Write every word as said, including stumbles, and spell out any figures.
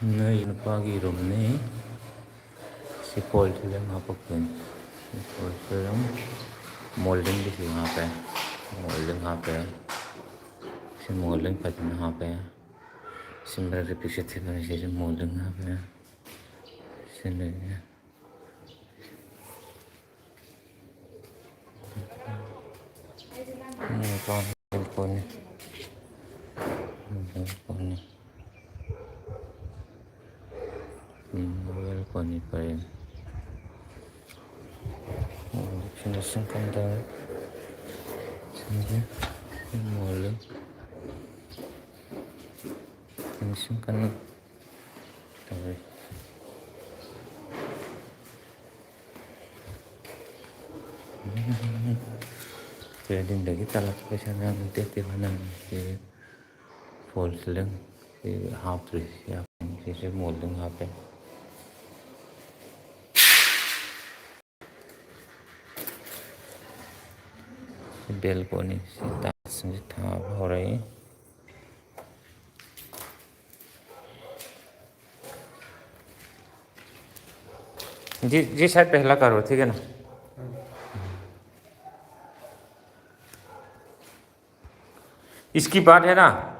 ꯅꯣꯏ ꯅꯨꯄꯥꯒꯤ ꯔꯨꯝꯅꯤ꯫ ꯁꯤ ꯐꯣꯜ ꯁꯤꯂꯤꯡ ꯍꯥꯄꯛꯇꯣꯏꯅꯤ꯫ ꯁꯤ ꯐꯣꯜ ꯁꯤꯂꯤꯡ, ꯃꯣꯜꯗꯤꯡꯒꯤꯁꯨ ꯍꯥꯞꯄꯦ꯫ ꯃꯣꯜꯗꯤꯡ ꯍꯥꯞꯄꯦ꯫ ꯁꯤ ꯃꯣꯜꯗꯤꯡ ꯐꯖꯅ ꯍꯥꯞꯄꯦ꯫ ꯁꯤ ꯃꯔꯛꯇ ꯄꯤꯛꯆꯔ ꯊꯦꯠꯄꯅꯤ꯫ ꯁꯤꯁꯨ ꯃꯣꯜꯗꯤꯡ ꯍꯥꯞꯄꯦ꯫ ꯁꯤ ꯂꯩꯔꯦ꯫ ꯎꯝ, ꯀꯣꯟꯅꯤ꯫ ꯀꯣꯟꯅꯤ꯫ ꯎꯝ, ꯀꯣꯟꯅꯤ ꯄꯔꯦꯡ꯫ ꯎꯝ, ꯐꯤꯅꯤꯁꯤꯡ ꯀꯝꯗꯧꯔꯦ? ꯁꯤꯡꯁꯦ ꯃꯣꯜꯂꯤ꯫ ꯐꯤꯅꯤꯁꯤꯡ ꯀꯟꯅ ꯇꯧꯔꯤ꯫ ꯇ꯭ꯔꯦꯗꯤꯡꯗꯒꯤ ꯇꯥꯜꯂꯛꯄ ꯄꯩꯁꯥ ꯃꯌꯥꯝ ꯇꯦꯛ ꯇꯦꯛ ꯍꯣꯠꯅꯕꯅꯤ꯫ ꯁꯤ ꯐꯣꯜ ꯁꯤꯂꯤꯡ ꯁꯤ ꯍꯥꯞꯇ꯭ꯔꯤ꯫ ꯁꯤ ꯍꯥꯞꯄꯅꯤ꯫ ꯁꯤꯁꯦ ꯃꯣꯜꯗꯤꯡ ꯍꯥꯞꯄꯦ꯫ ꯁꯤ ꯕꯦꯜꯀꯣꯅꯤ꯫ ꯁꯤ ꯇꯥꯏꯜꯁꯤꯡꯁꯤ ꯊꯥꯕ ꯍꯧꯔꯛꯏ꯫ जी, जी, साइड पे हला करो, ठीक है ना? इसकी बात है ना,